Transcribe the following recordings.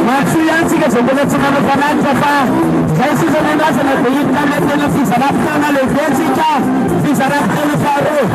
Mahasoa ihany tsika izay mbola tsy nanao fanatitra fa izay sisa ny andrasana dia hiditra amin'ilay tena fizaram-potoana lehibe tsika, fizaram-potoana faharoa.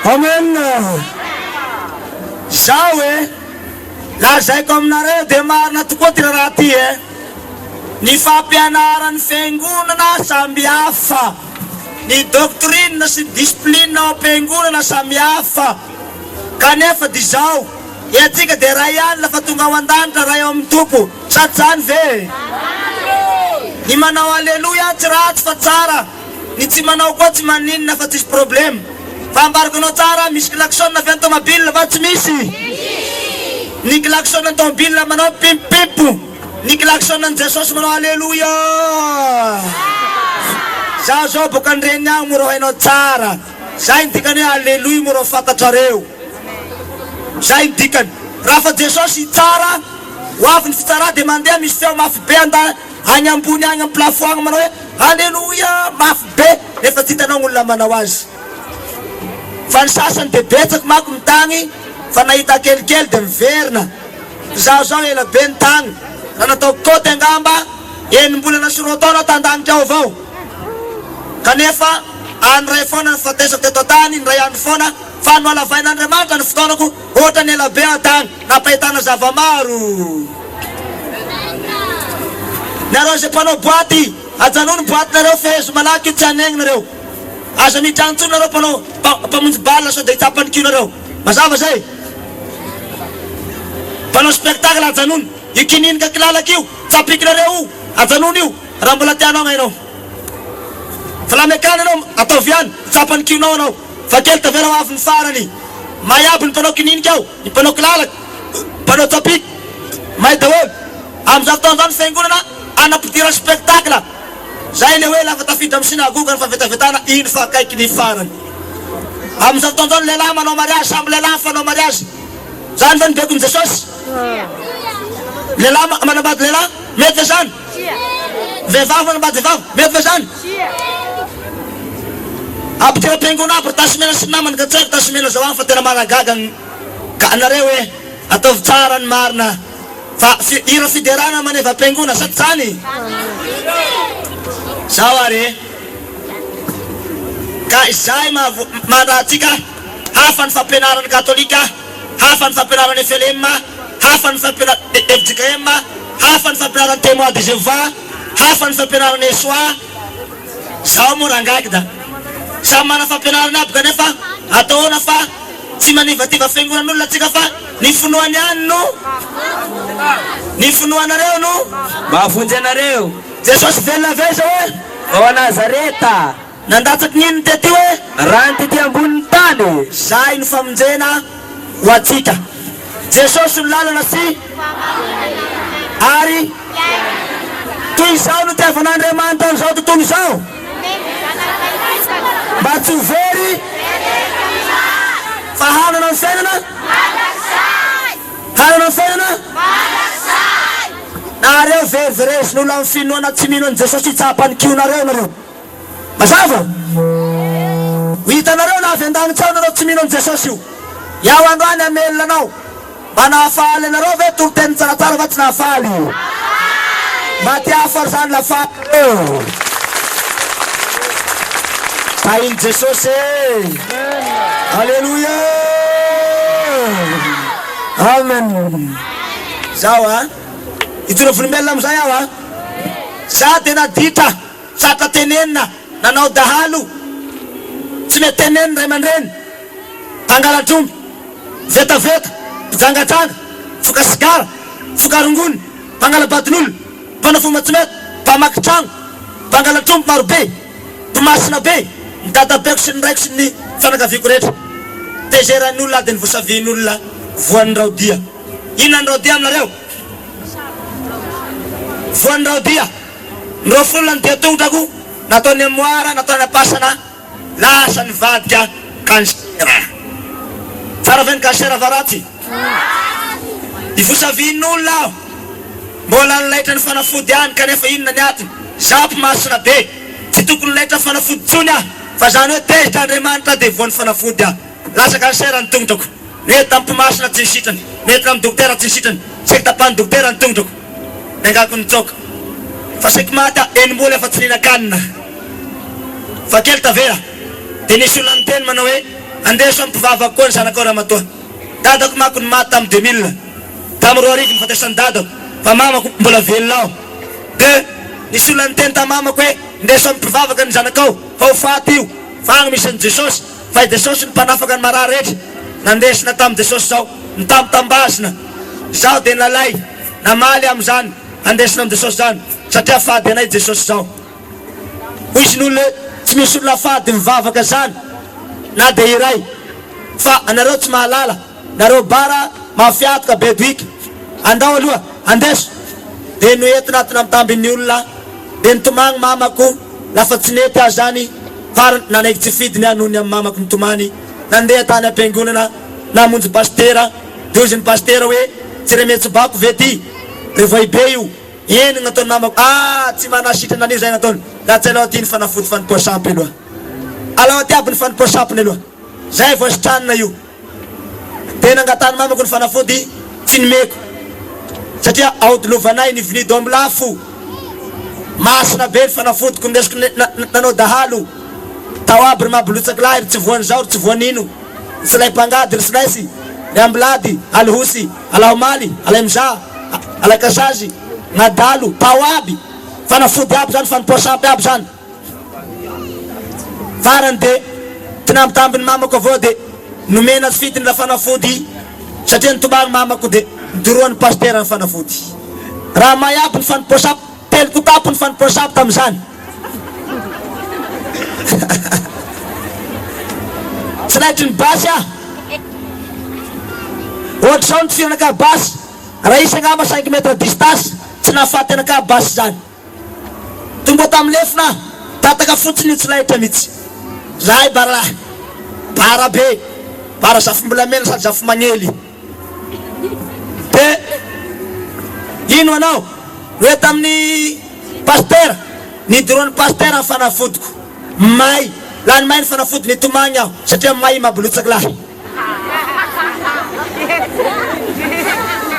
Amen! Zao e! Lazaiko aminareo dia marina tokoa ty raharaha ty e! Ny fampianaran'ny fiangonana samby hafa, ny doctrine sy ny discipline ao am-piangonana samy hafa, kanefa dia izao, iantsika dia iray ihany lafa tonga ao an-danitra, Ray ao amin'ny Tompo, sa tsy izany ve e? Ny manao Aleloia tsy ratsy fa tsara. Ny tsy manao koa tsy maninona fa tsisy problème. Fa ambarako anao tsara, misy klaxon ve ny tomobile va tsy misy? Ny klaxon ny tomobile manao pimp pimp, ny klaxon ny Jesosy manao aleloia. Zaho zao boka andreniny agny mora ho hainao tsara. Zay ny dikany hoe aleloia mora ho fantatrareo. Zay ny dikany. Raha fa Jesosy hitsara, ho avy ny fitsara dia mandeha misy feo mafy be anda Any ambony any am plafond agny manao hoe Aleloia mafy be nefa tsy hitanao ny olona manao azy. Fa ny sasany dia betsaka manko ny tagny fa nahita kelikely dia miverina. Izaho zao ela be ny tagny raha nataoko kaoty angamba enim-bolana sy roa taona tandanitra ao avao. Kanefa any ray foana ny fatesako teto an-tany, indray andro foana fa nohalavain'Andriamanitra ny fotoanako Otrany ela be aho tany nampahitana zava-maro. Nareo izay mpanao boaty, ajanony boaty nareo fehezo malaky io tsy hanegny nareo. Aza miditra any tsony nareo mpanao mpamonjy bal sao dia hitsapa ny queue-nareo. Mazava zay? Mpanao spectacle ajanony io kininika kilalaka io, tsapikinareo io, ajanony io raha mbola tianao gn'ainao. Fa laha miakana anao, ataovy ihany, hitsapa ny queue-nao anao. Fa kely tavela ho avy ny farany. May aby ny mpanao kininika ao, ny mpanao kilalaka, mpanao tsapiky. May daholo. Amin'izao fotoana izao ny fiangonana anampidirana spectacle. Zay le hoe lafa tafiditra amin'ny synagoga ny fahavetavetana, iny fa akaiky ny farany. Amin'izao fotoana izao ny lehilahy manao mariazy, samby lehilahy mifanao mariazy. Zany ve ny bekon'i Jesosy? Lehilahy manambady lehilahy, mety ve zany? Vehivavy manambady vehivavy, mety ve zany? Ampidiro am-piangonana aby ry Tasimena sy ny namany ka tsy haiko Tasimena zao any fa tena mahagaga ny. Ka anareo e, ataovy tsara ny marina fa hira fiderana maneva am-piangona sa tsy zany? Zao ary e. Ka izay maha antsika, hafa ny fampianaran'ny katolika, hafa ny fampianaran'ny flm, hafa ny fampianaran'ny fjkm, hafa ny fampianaran'ny Témoins de Jéhovah, hafa ny fampianaran'ny ESOA. Zao moa rangahy da samy manana fampianarana aby kanefa atao ahoana fa tsy manivativa fiangonan'olona tsika fa ny finoany ihany no ny finoanareo no Mahavonjy anareo. Jesosy velona ve izao e? Ao Nazareta. Nandatsaky ny inona tety hoe? Rano tety ambonin'ny tany. Zay no famonjena ho antsika. Jesosy no lalana sy ary toy izao no tiavan'Andriamanitra an'izao tontolo izao mba tsy ho very fa hanana ny fiainana hanana ny fiainana nareo veriverezin'olona amin'ny finoana tsy mino an'i Jesosy hitsapa ny kionareo nareo. Mazava? Ho hitanareo na avy an-danitra ao nareo tsy mino an'i Jesosy io. Iaho androany hamelona anao. Mba nahafaly anareo ve toriteny tsaratsara fa tsy nahafaly? Mba te hahafaly zany la faly nareo. Tahin'i Jesosy e! Alléluia! Amen. Zaho a, hitondra volombelona amizay aho a. Za dia naditra. Zatra tenenina, nanao dahalo, tsy mety tenenina ray aman-dreny, mpangalatr'omby, vetaveta, mpijangajanga, mpifoka sigara, mpifoka rongony, mpangala-badin'olona, mpanao fomba tsy mety, mpamaky trano, mpangalatr'omby marobe, mpimasina be, ny dadabeko sy ny raiko sy ny fianakaviako rehetra. Tezeran'ny olona ady ny vosavian'olona voan'ny rao-dia. Inona ny rao-dia aminareo? Voan'ny rao-dia. Nirofona ny dian-tongotra koa nataony amoara nataony am-pasana lasa nivadika cancer. Tsara ve ny cancer va ratsy? Ivosavian'olona aho mbola nilaitra ny fanafody ihany kanefa inona ny atiny? Za mpimasina be tsy tokony laitra fanafody tsony aho fa zany hoe tezitra Andriamanitra dia voan'ny fanafody aho. Lasa cancer ny tongotrako. Nety tamin'ny mpimasina tsy nisitrana, nety tamin'ny dokotera tsy nisitrana, saiky tapahan'ny dokotera ny tongotrako. Nengako nitsoaka. Fa saiky maty aho, enim-bola efa tsy nihinan-kanina. Fa kely tavela, dia nisy olona niteny manao hoe, Andeso amin'ny mpivavaka koa ny zanakao ramatoa. Dadako manko no maty tamin'ny 2000. Tamin'ny 2000 nifatesan'ny dadako, fa mamako mbola velona ao. Dia nisy olona niteny tamin'ny mamako hoe, Ndeso amin'ny mpivavaka ny zanakao, fa ho faty io. Fa agny misy an'i Jesosy. Fa i Jesosy no mpanafaka ny marary rehetra. Nandesina tamin'i Jesosy izao, nitambitambazina. Izaho dia nalay, namaly amin'izany handesina amin'i Jesosy izany, satria fady anay Jesosy izao. Hoy izy ny olona hoe, tsy misy olona fady mivavaka izany, na dia iray. Fa anareo tsy mahalala, nareo bara mafiatoka be doika. Andao aloha, andeso. Dia noentina ato nampitamby ny olona, dia nitomagny mamako, lafa tsy nety aho izany, Farany, nanaiky tsy fidiny aho noho ny amin'ny mamako nitomany. Nandeha tany am-piangonana namonjy pasitera. Dia hozy ny pasitera hoe, Tsy remetsobako ve ty? Ry vohibe io. Eny, nataon'ny mamako. Ah, tsy manasitrana an'io izay nataony. Raha tsy alao aty ny fanafody fanompoa-sampy aloha. Alao aty aby ny fanompoa-sampiny aloha. Zay vao sitranina io. Dia nangatahan'ny mamako ny fanafody tsy nomeko satria ao Dolovanay ny vilia dombo lafo. Masina be ny fanafodiko ndesiko nanao dahalo tao aby ry mabolotsaky lahy ry tsy voan'izao ry tsy voan'ino ry tsy laim-pangady ry sinaisy ry ambilady alihosy alahomaly alaimizaha alakasazy nadalo tao aby fanafody aby zany fanompoa-sampy aby zany. Farany dia tinambitamby ny mamako avy eo dia nomena tsy fidiny ilay fanafody satria nitomany mamako dia nodoroan'ny pasitera ny fanafody. Raha may aby ny fanompoa-sampy, telo kitapo ny fanompoa-sampy tamin'izany. Tsy laitry ny basy aho. Ohatr'izao ny tifirana basy, raha hisy angamba cinq mètres distance, tsy nahafaty anakahy basy izany. Tonga tamin'ny lefona aho, tataka fotsiny io tsy laitra mihitsy. Zahay bara bara be, bara zafimbolamena sady zafimagnely. De ino anao? Hoe tamin'ny pasitera, nidoroan'ny pasitera ny fanafodiko. May, lany may ny fanafody, nitomagny aho satria may mabolotsaky lahy.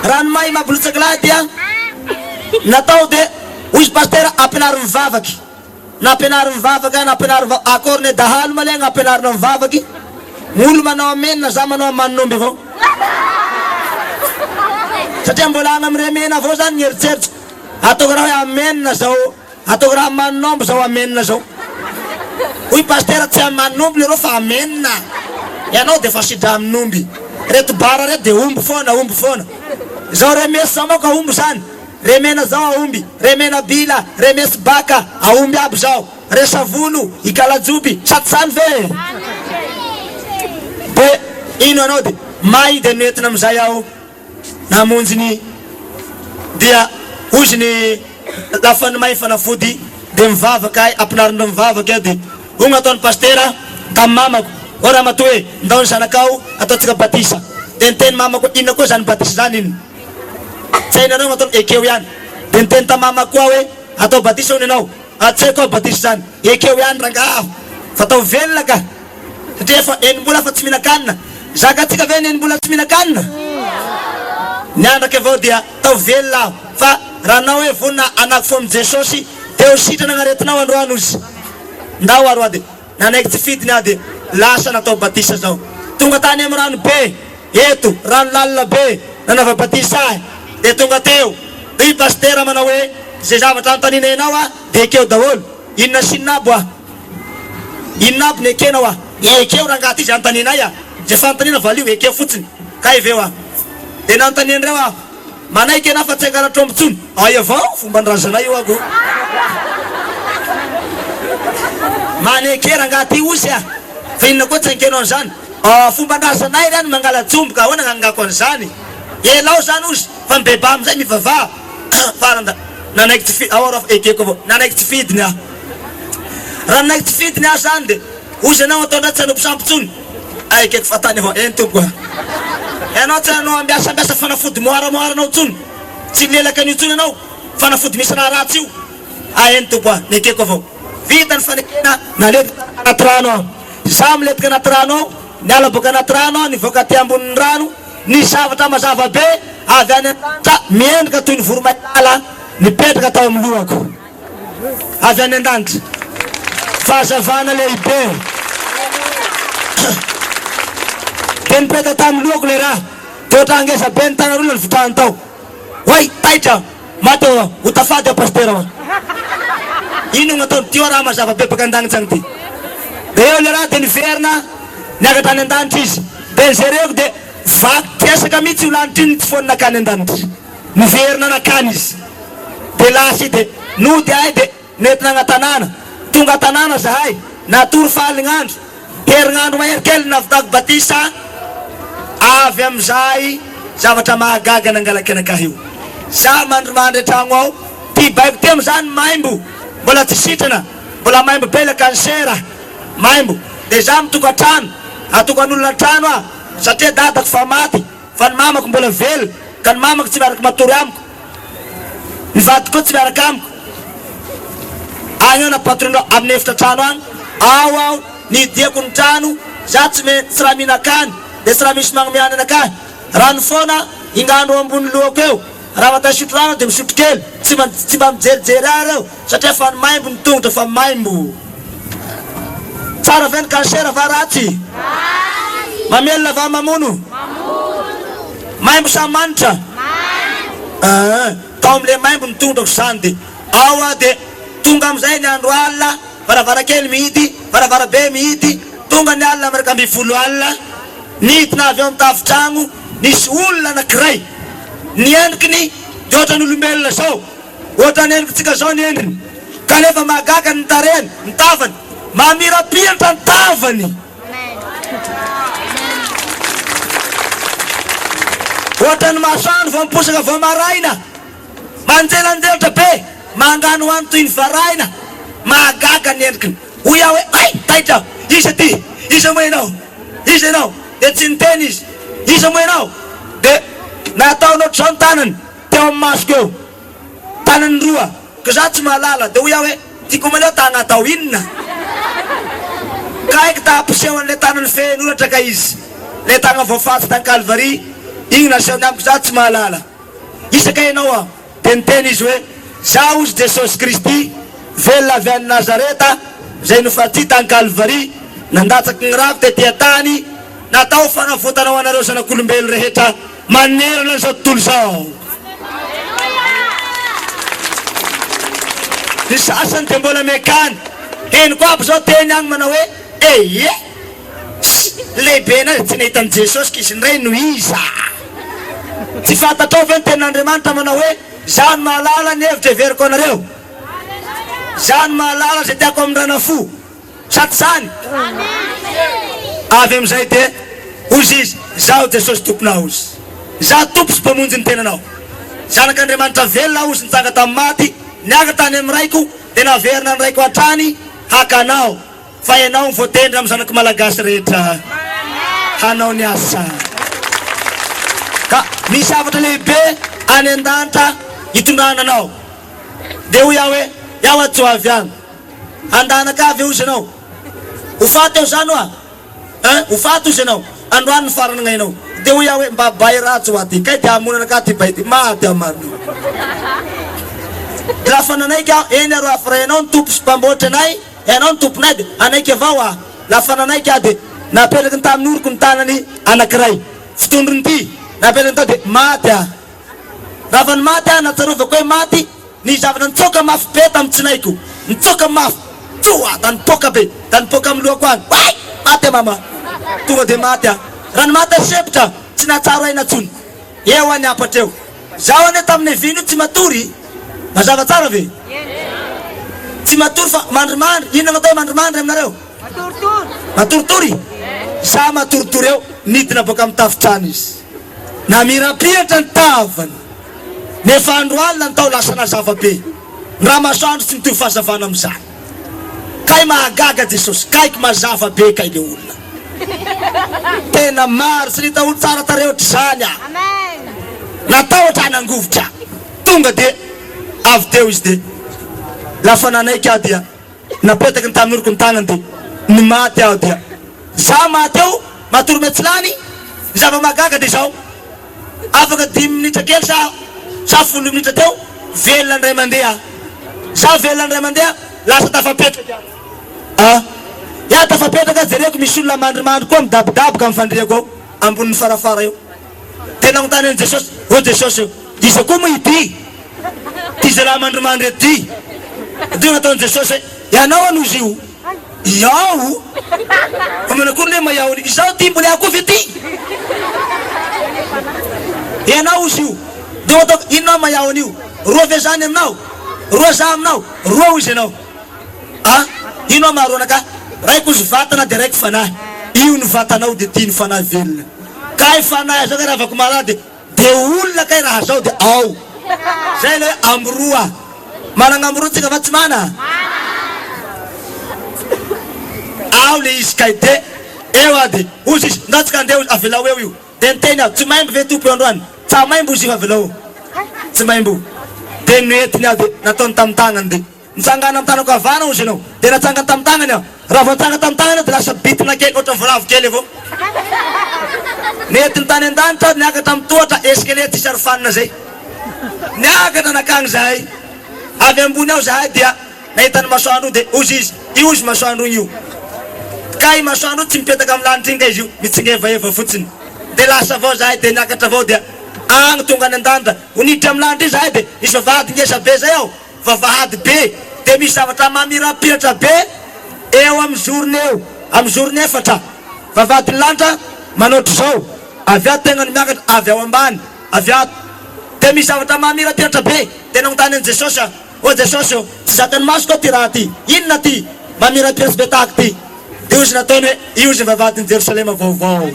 Raha ny mahay mampilotsaky lahy dia natao dia hoy izy pasitera ampianaro mivavaky. Nampianary mivavaka, nampianary mivavaka, akory ne dahalo ma le agnampianarina mivavaky, gn'olo manao amen za manao amanin'omby avao. Satria mbola agny am remena avao zany ny eritseritro, ataoko raha hoe amen zao, ataoko raha amanin'omby zao amen zao. Hoy pasitera tsy amanin'omby leroa fa amen, ianao de fa sidra amin'omby, reto bara reto de omby foana, omby foana. Zao remesy zao manko aomby zany. Re mena zao aomby, re mena bila, re mesy baka, aomby aby zao, re savolo, ikalajoby, sa tsy zany ve e? De ino anao de may de noentina amizay aho namonjy ny dia hozy ny lafa ny may fanafody de mivavaka ahy ampinarindreo mivavaka aho de hoy nataony pastera tam mamako ô ramatoa e ndao ny zanakao ataontsika batisa de niteny mamako inona koa zany batisa zany inona Tsy hainareo ny ataony, ekeo ihany. Dia niteny tamin'i mama koa aho hoe, atao batisa hono ianao. Ah, tsy haiko aho batisa izany. Ekeo ihany rangaha aho, fa atao velona ka. Satria efa enim-bola fa tsy mihinan-kanina. Zakantsika ve ny enim-bola tsy mihinan-kanina? Niandraka avao dia tao velona aho. Fa raha anao hoe vonona hanako fo amin'i Jesosy, dia ho sitrana ny aretinao androany ozy. Ndao aroa dia nanaiky tsy fidiny aho dia lasa natao batisa zao. Tonga tany amin'ny rano be. Eto, rano lalina be, nanaova batisa ahy, dia tonga teo i pasitera manao hoe, izay zavatra anontaniana enao aho dia ekeo daholo, inona sy inona aby hoa? Inona aby no ekena hoa? Ekeo rangaha ty izay anontanianay ah, izay fanontaniana valio, ekeo fotsiny, kay ve hoa? Dia nanontanian'ireo aho, manaiky enao fa tsy hangalatra omby tsony? Ay avao, fomban-drazanay io aho ko. Maneke rangaha ty osy ah, fa inona koa tsy ankenao an'izany? Ah fomban-drazanay ireny mangala-jomby ka ahoana gnangako an'izany? Elao zany ozy fa mibebaha amizay mivavaha farany da nanaiky tsy fi ao raha ekeko avao nanaiky tsy fidiny aho raha nanaiky tsy fidiny aho zany de ozy ianao atao ndray tsy hanompo sampy tsony ah ekeko fahatany avao eny tompoko ah ianao tsy hanao ambiasa ambiasa fanafody moara moara anao tsony tsy lelaka an'io tsony ianao fanafody misy raha ratsy io ah eny tompo ah nekeko avao vita ny fanekena nalefa anaty rano aho Izaho milentika anaty rano ao, niala boaka anaty rano aho, nivoaka aty ambonin'ny rano, nisy zavatra mazava be avy any an-danitra miendrika toy ny voromailala nipetraka tao amin'ny lohako. Avy any an-danitra. Fahazavana lehibe. Dia nipetaka tamin'ny lohako ilay raha. Dia ohatran'ny ngeza be ny tanan'olona nivotrahany tao. Oay, taitra aho. Maty aho, ho tafady aho pasitera hoa. Inona no ataony ty hoa raha mazava be baka an-danitra agny ty. De eo le raha de niverina niakatra any an-danitra izy. De nijereko de vaky tresaka mihitsy io lanitra io nitsifoany nakany an-danitra. Niverina nakany izy. De lasa i de nody ahay de nentina agny an-tanàna. Tonga an-tanàna zahay, natory fa align'andro. Herinandro mahery kely navitako batisa avy amin'izay zavatra mahagaga nangalaky anakahy io. Za mandrimandry an-tragno ao, ty baiko ty amin'izany maimbo, mbola tsy sitrana, mbola maimbo be le cancer, maimbo. De za mitokantrano, atokan'olona an-trano aho, satria dadako fa maty, fa ny mamako mbola velona, ka ny mamako tsy miaraka matory amiko. Ny vadiko koa tsy miaraka amiko. Agny aho nampatorianao amin'ny efitra trano agny. Ao aho nihidiako ny trano, za tsy me tsy raha mihinan-kany, dia tsy raha misy magnome hanina anakahy. Rano foana ingandro ambony lohako eo. Raha mba ta hisotro rano aho dia misotro kely. Tsy mba tsy mba mijerijery ahy reo satria fa ny maimbo ny tongotra fa maimbo. Tsara ve ny cancer va ratsy? Mamelona va mamono? Maimbo sa manitra? Aa, tao amle maimbo ny tongotrako zany de ao aho de tonga amizay ny andro alina, varavarakely mihidy, varavarabe mihidy, tonga ny alina am 11 alina, nidina avy eo am tafotragno nisy olona anakiray, ny endrikiny de ohatrany olombelona zao, ohatrany endritsika zao ny endriny, kanefa mahagaga ny tarehiny, ny tavany, mamirapiratra ny tavany. Ohatran'ny masoandro vao miposaka vao maraina, manjelanjelatra be, manganohano toy ny varahina, mahagaga ny endrikiny. Hoy aho hoe, Hay! Taitra aho! Iza ity? Iza moa ianao? Iza ianao? Dia tsy niteny izy. Iza moa ianao? Dia nataony ohatr'izao ny tanany, teo amin'ny masoko eo. Tanany roa. Ka za tsy mahalala. Dia hoy aho hoe, Tiako omaly aho ta natao inona? Ka haiko ta hampiseho an'ilay tanany feno holatra ka izy. Ilay tagna voafatsy tany Kalvary. Igny nasehony amiko za tsy mahalala. Isaka ianao aho. Dia niteny izy hoe, Zaho ozy Jesosy Kristy, velona avy any Nazareta, izay nofaty tany Kalvary, nandatsaky ny rako tety an-tany, natao ho fanavotana ho anareo zanak'olombelo rehetra manerana an'izao tontolo izao. Ny sasany dia mbola mekany. Henoko aby izao teny agny manao hoe, Eie! Tss! Lehibenay tsy nahita an'i Jesosy k'izy indray no iza? Tsy fantatrao ve ny tenin'Andriamanitra manao hoe, Izaho no mahalala ny hevitra heveriko anareo. Izaho no mahalala izay tiako hamindrana fo. Sa tsy izany? Avy amin'izay dia hozy izy, Izaho Jesosy Tomponao hozy. Izaho Tompo sy Mpamonjy ny tenanao. Zanak'Andriamanitra velona aho hozy nitsanga tamin'ny maty, niakatra tany amin'ny Raiko, dia naverina ny Raiko hatrany haka anao. Fa ianao no voatendry amin'ny zanak'i Malagasy rehetra hanao ny asa. Ka misy hafatra lehibe any an-danitra hitondrana anao. Dia hoy aho hoe, Iaho aho tsy ho avy any. Handanaka ahy ve hozy ianao? Ho faty aho izany hoa? Hein? Ho faty hozy ianao? Androany ny farany gnainao. Dia hoy aho hoe, mba bay ratsy hoa ty. Kay dia hamono anakahy ty bay ty. Maty aho marina io. Dia lafa nanaiky aho, eny arô afra ianao ny Tompo sy Mpamboatra anay, Ianao no tomponay dia hanaiky avao aho. Lafa nanaiky aho dia napetrakiny tamin'ny oroko ny tanany anankiray. Fitondrony ity, napetrakiny tao dia maty aho. Raha ny maty aho, natsarovako hoe maty, ny zavatra nitsoaka mafy be tamin'ny tsinaiko. Nitsoaka mafy. Tsoa! Da nipoaka be. Da nipoaka amin'ny lohako any. Oay! Maty aho mama. Tonga dia maty aho. Raha ny maty aho sempotra, tsy nahatsaro aina intsony. Eo aho niampatra eo. Zaho anie tamin'ny vino io tsy matory. Mazava tsara ve? Tsy matory fa mandrimandry. Inona no atao hoe mandrimandry aminareo? Matoritory. Matoritory? Za matoritory eo, nidina boaka amin'ny tafontrano izy. Namirapiratra ny tavany. Nefa andro alina ny tao lasa nazava be. Ny ramasoandro tsy mitovy fahazavana amin'izany. Kay mahagaga Jesosy, kaiky mazava be kay le olona. Tena maro tsy nahita olo tsara tarehy ohatr'izany aho. Natahotra aho nangovitra. Tonga dia avy teo izy dia lafa nanaiky aho dia napetaky ny tamin'ny oroko ny tanany dia ny maty aho dia za maty eo matory miatsilany. Ny zava-mahagaga dia izao, afaka dimy minitra kely sa sa folo minitra teo velona indray mandeha aho. Za velona indray mandeha lasa tafapetraka aho. Ah, ya tafapetraka jereko misy olona mandrimandry koa midabodaboka amin'ny fandriako ao ambonin'ny farafara eo. Dia nanontany an'i Jesosy, Ô Jesosy ô, iza koa moa ity? Ity zalahy mandrimandry eto ity? Dia nataon'i Jesosy hoe, Ianao ano izy io? Iaho? Fa manakory le maha iaho an'io? Izaho ity mbola iaho koa ve ity? Ianao izy io. Dia ataoko, inona aho maha iaho an'io? Roa ve zany aminao? Roa za aminao? Roa hoy izy ianao. A, ino aho maha roa anakahy? Raiko izy vatana dia raiko fanahy. Io ny vatanao dia ity ny fanahy velona. Kay fanahy zao kay ravako marary dia dia olona kay raha zao dia ao. Zay ilay hoe ambiroa. Managna ambiroa tsika fa tsy mana? Ao le izy kay de eo aho de hozy izy ndao tsika andeha hozy avelao eo io. De niteny aho tsy maimbo ve tompo eo androany? Tsa maimbo hozy io fa avelao eo. Tsy maimbo. De noentiny aho de nataony tamin'ny tagnany de. Nitsangana amin'ny tanako havana hozy ianao. Dia natsangany tamin'ny tagnany aho. Raha vao nitsangana tamin'ny tagnany aho dia lasa bitina kely ohatran'ny voalavo kely avao. Nentiny tany an-danitra aho, niakatra amin'ny tohatra escalier tsisy arofanina izay. Niakatra nankany izahay. Avy ambony ao izahay dia nahita ny masoandro dia hozy izy, io hozy masoandro io. Kay masoandro io tsy mipetaka amin'ny lanitra iny kay izy io, mitsingevaheva fotsiny. Dia lasa avao izahay dia niakatra avao dia agny tonga any an-danitra. Ho niditra amin'ny lanitra iny izahay dia nisy vavahady ngeza be izay ao. Vavahady be dia misy zavatra mamirapiratra be eo amin'ny zorony eo, amin'ny zorony efatra. Vavahadin'ny lanitra manao ohatr'izao, avy ato tegna no miakatra, avy ao ambany, avy ato. Dia misy zavatra mamirapiratra be. Dia nanontany an'i Jesosy aho, Ô Jesosy ô, tsy zakan'ny masoko aho ty raha ty. Inona ty mamirapiratsy be tahaka ty? Dia hozy nataony hoe, Io izy ny vavahadin'i Jerosalema vaovao.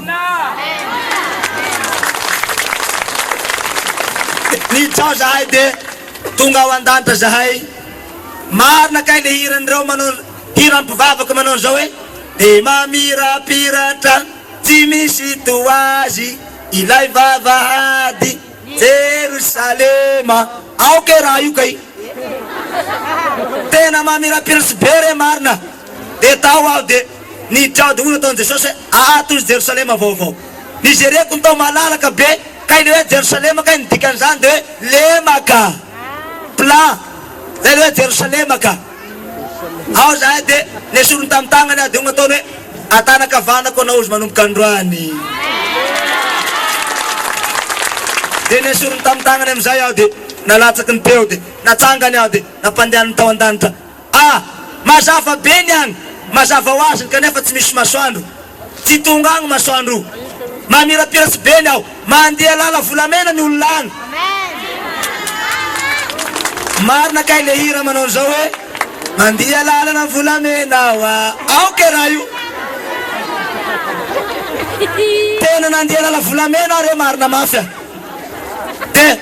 Niditra ao zahay dia Tonga ao an-danitra zahay. Marina kay le hiran'ireo manao hiran'ny mpivavaka manao an'izao hoe Dia mamirapiratra tsy misy toa azy ilay vavahady Jerosalema. Ao kay raha io kay. Tena mamirapiratsy be re marina. Dia tao aho dia niditra ao dia hoy nataon'i Jesosy hoe ato izy Jerosalema vaovao. Nijereko ny tao malalaka be. Kay le hoe Jerosalema kay ny dikan'izany de hoe lemaka, plat, zay le hoe Jerosalema ka. Ao zahay de nesoriny tamin'ny tagnany aho de hoy nataony hoe atanakavanako anao ozy manomboka androany. De nesoriny tamin'ny tagnany amizay aho de nalatsaky ny teo de natsangany aho de nampandehaniny tao an-danitra. Ah! Mazava be ny agny, mazava ho azy kanefa tsy misy masoandro. Tsy tonga agny masoandro io. Mamirapiratsy be ny ao. Mandeha lala volamena ny olona agny. Marina kay le hira manao an'izao hoe Mandia lalana volamena aho ah. Aoka e raha io. Tena nandia lala volamena aho re marina mafy ah. De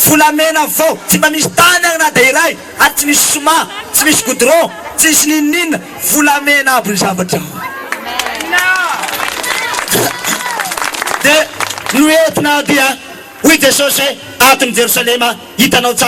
volamena avao, tsy mba misy tany agny na de iray. Ary tsy misy ciment, tsy misy goudron, tsy misy n'inon'inona, volamena aby ny zavatra ao. Dia noentina dia hoy Jesosy hoe, ato ny Jerosalema, hitanao tsara.